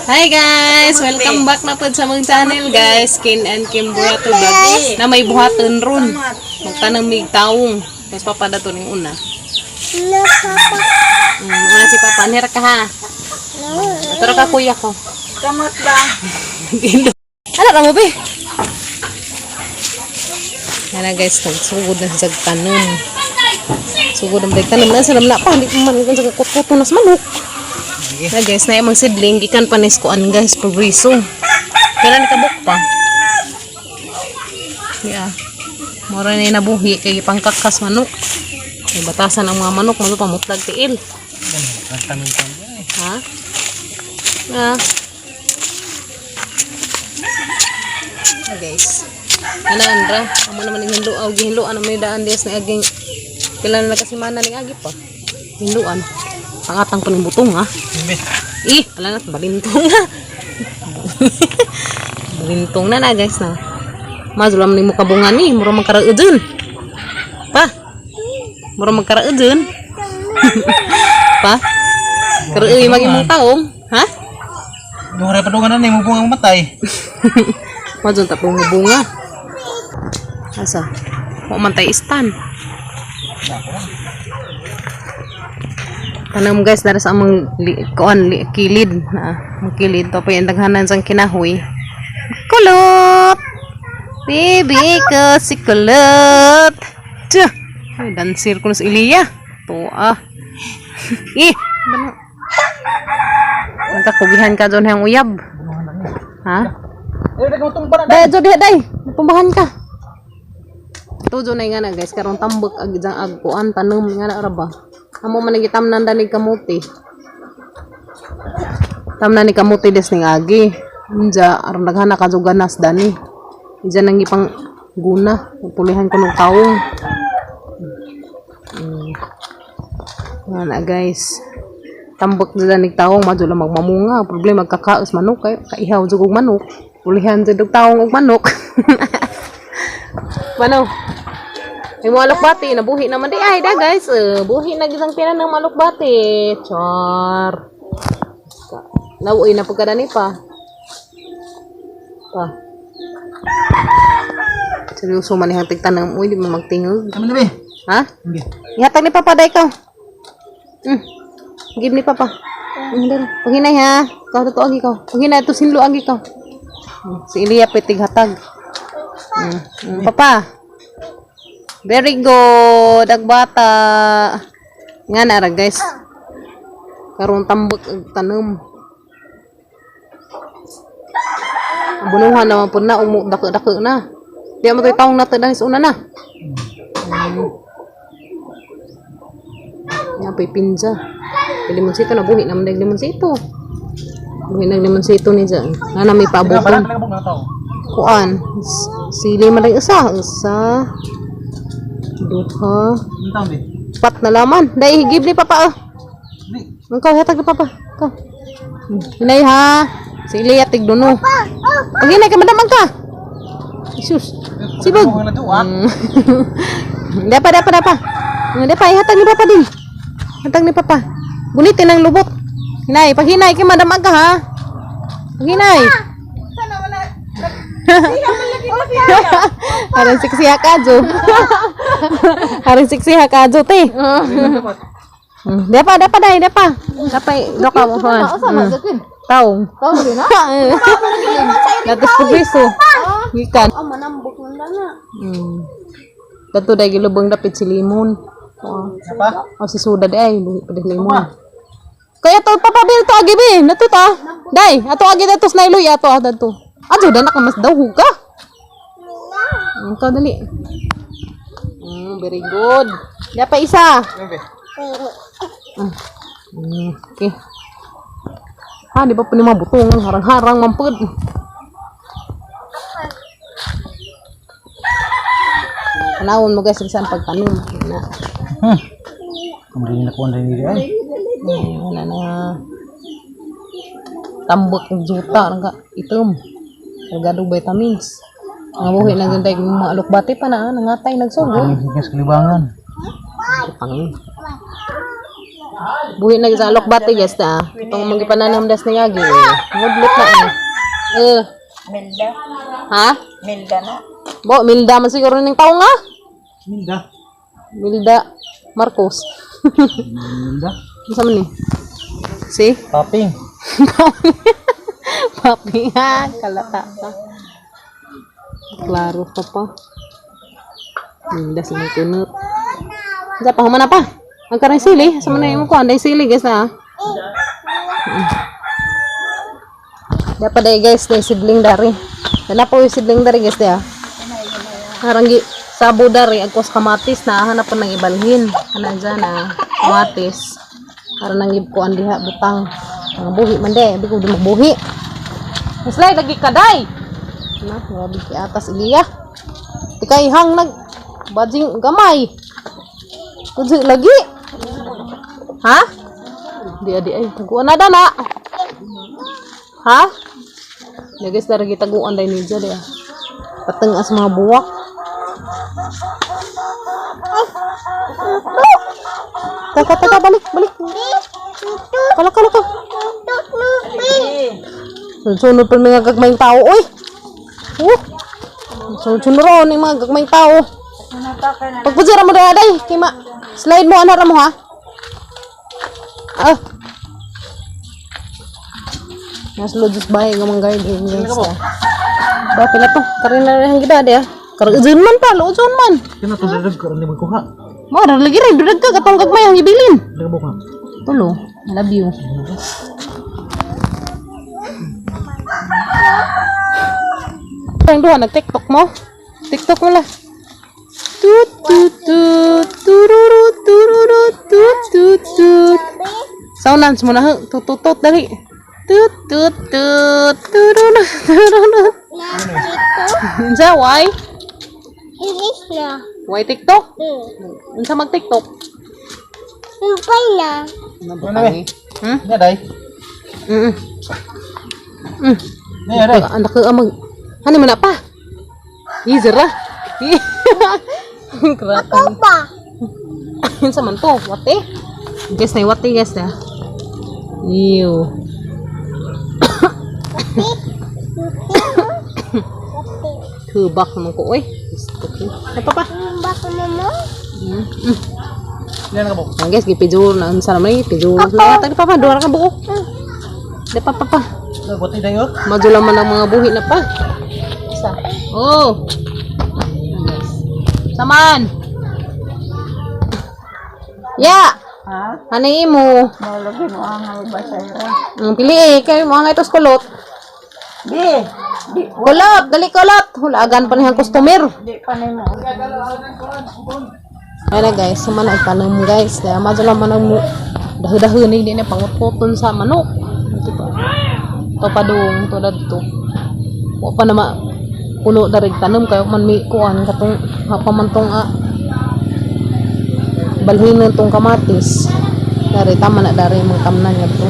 Hi guys! Welcome back na po sa among channel, guys. Kin and Kim Burato Vlog. Na may buhaton ron. Magtanang mig taong. Tapos papa dato ning una. No, Papa. Una si Papa. Anhira ka ha. No. Tara ka, kuya ko. Kamot ba? Ano ka mo be? Yan na guys, nagsugod na sa tanom. Sugod ang big tanom na sa na pa, hindi pa man kung sa kutkuto na sa manok. Na guys, na imong sidling gikan pa ni kuan guys, progreso. Kailan ni kabuk pa? Yeah. Mora na nabuhi kay gipangkakas manok. May batasan ang mga manok, malo pa mutlag tiil. Ha? Ah. Ah, guys. Ana Andra, amo naman ning hinluaw, gihinluan ang may daan dias ni aging pila na nakasimana ning agi pa. Hinluan. Ang atang pa ning butong ha. Ih, ala na balintong na. Balintong na na guys na. Mazulam ni mo kabunga ni, mura magkaraudon. Pa. Mura magkaraudon. Pa. Karaoy mag imong taong, ha? Dungan pa dungan na mo bunga matay. Mazun ta bunga. Asa? Wa man tay istan. Tanam guys, dara sa among li, kuan li, kilid na ang kilid to pa yung daghanan sang kinahoy. Kulot! Baby ko si Kulot. Tiyah! Ay, dancer ko na si Ilya. To ah. Eh, bano. Nagkakugihan ka doon hang uyab. Ha? Eh, daghan tumba na. Day, jo diha day. Tumbahan ka. Tujo na nga na guys, karon tambak ag jang ag kuan tanom nga na ra ba. Amo man gitamnan danig kamuti. Tamnan ni kamuti des ning agi. Unja aron daghan na kajuganas dani. Ija nang ipang guna, pulihan ko ng taong. Nga na guys. Tambak na danig taong madyo lang magmamunga. Problema magkakaos manok kayo. Kaihaw jud og manok. Pulihan jud og taong og manok. Mano? May mga alokbati, nabuhi naman di ay da guys. Buhi na gisang tinan ng alokbati. Char. Nauoy na pagkadani pa. Pa. Seryoso man ihang tigtanam. Uy, di mo magtingog. Kami na be. Ha? Hindi. Ihatag ni Papa day ikaw. Give ni Papa. Dali. Paghinay ha. Ikaw to agi ikaw. Paghinay to sinlo agi ikaw. Si Ilya pitig hatag. Papa. Very good. Agbata. Nga na ra guys. Karon tambak og tanom. Ang bunuhan naman po na umu dako-dako na. Di mo to'y taong nato dahil sa una na. Nga pa'y pinza. May limonsito na buhi naman dahil limonsito. Buhi na limonsito ni dyan. Nga na may Wala paabutan. ka bunga tao. Kuan. Sili man lang isa. Isa. Duha. Ang taon be. Pat na laman. Dahil higib ni Papa oh. Di. Ang kau, hatag ni Papa. Ikaw. Hinay ha. Sili at tigduno. Pag hinay ka, madamag ka. Jesus. Sibog. Bunga na duwa. Dapa, dapa, dapa. Dapa, ihatag ni Papa din. Hatag ni Papa. Gunitin ang lubot. Hinay, pag hinay, kay madamag ka ha. Pag hinay. Aron siksi ha kajo. Aron siksi ha kajo, te. Dapa, dapa, dai, dapa. Dapa, doka mo pa. Taong. Taong din na? Latos progreso. Gikan. Oh, manambok na na. Dato dai gilubong dapit si limon. Oo. Pa? O si suda di ay buhi pa di limon. Kaya to papabil to agi bi, nato ta. Dai, ato agi datos na iloy ato ah dadto. Adyo danak mas daw ka. Ikaw dali. Very good. Ya pa isa. Be. Okay. Ah, di ba pa ni mga butong harang-harang mampud. Tanawon mo guys bisan pagtanom. Na. Kumri na kuan rin ay. Wala na. Tambak og juta ang ka itom. Kargado vitamins. Ang buhi na ganda yung mga alokbate pa na ah, nangatay nagsugo. Ang higas kalibangan. Pang. Buhi na sa alok bati, guys, na. Itong mga gipananam das ni Yagi. Ngudlot na eh. Eh. Milda. Ha? Milda na. Bo, Milda man siguro ning tawo nga. Minda. Milda Marcos. Minda. Unsa man ni? See? Paping. Papi ha, kalata ka. Klaro pa pa. Milda sa mga kunot. Unsa pa human na pa? Ang karang sili, sa man na imo ko anday sili, guys, na. Dapat day, guys, day sidling dari. Dala po yung sidling dari, guys, dia. Harang gi sabo dari agkos kamatis na hanap pa ng ibalhin. Ana dyan ah, kamatis. Aron nang gibkuan diha butang. Mga buhi man de, abi ko di magbuhi. Slide lagi kaday. Na, grabe ki atas iliya. Tikay hang nag bajing gamay. Kudzi lagi. Ha? Di adi ay taguan na dana. Ha? Lagi sa lagi taguan dai ni dia. Pateng as mga buwak. Taka, taka, balik, balik. Kala, kala, kala. Sunod pa mga gagmayng tao, oy. Oh. Sunod-sunod ron yung mga gagmayng tao. Pagpuzira mo na, day. Kima, slide mo, ano mo, ha? Ah. Nas lodges bahay nga mga guard eh, guys. Ba, pila to. Karin na rin ang gida, di ah. Karin, uzun man pa, uzun man. Kina to dadag karon ni magkuha. Mo, lagi rin, durag ka, katong gagmay ang ibilin. Daga ka. Tulo, I love you. Ang duha, nag-TikTok mo? TikTok mo lah. Tut tut tut tururu tururu tut tut tut. Saunans mo na ha. Tut tut tut dali. Tut tut tut tururu tururu. Na ito. Unsa why? Inis na. Why TikTok? Hmm. Unsa mag TikTok? Lumpay na. Ano ba eh? Nya day. Nya day. Anak ka mag Ano man na pa? Easy ra. Grabe. Ako pa. Unsa man to? Wate? Guys na wate, guys, na. Ew. Tubak naman ko, oy. Gusto ko. Ay, pa pa. Lumba ko na mo. Mm. Nya na ka bo. Ang guys, gipidyo na unsa naman eh, pidyo na. Tadi pa pa, duha ra ka buok. Di pa pa pa. Buti dayo. Madula man ang mga buhi na pa. Isa. Oh. Guys. Saman. Ya. Ha? Ano imo? Malagi mo ang ba sa'yo? Ang pili eh, kayo mga itos kulot. Di! Di! Kulot, dali kulot. Hulagan pa niyang customer. Di pa na mo. Ayun na, guys, sama na itanong, guys. Kaya madula man ang dahu-dahu ni di na pangutputon sa manok. Ito pa. Ito pa dong, ito na dito. Wa pa na ma puno darig tanom kayo man may kuan katong hapa man tong ah, balhin tong kamatis. Dari tama na dari mga tamnan nga to.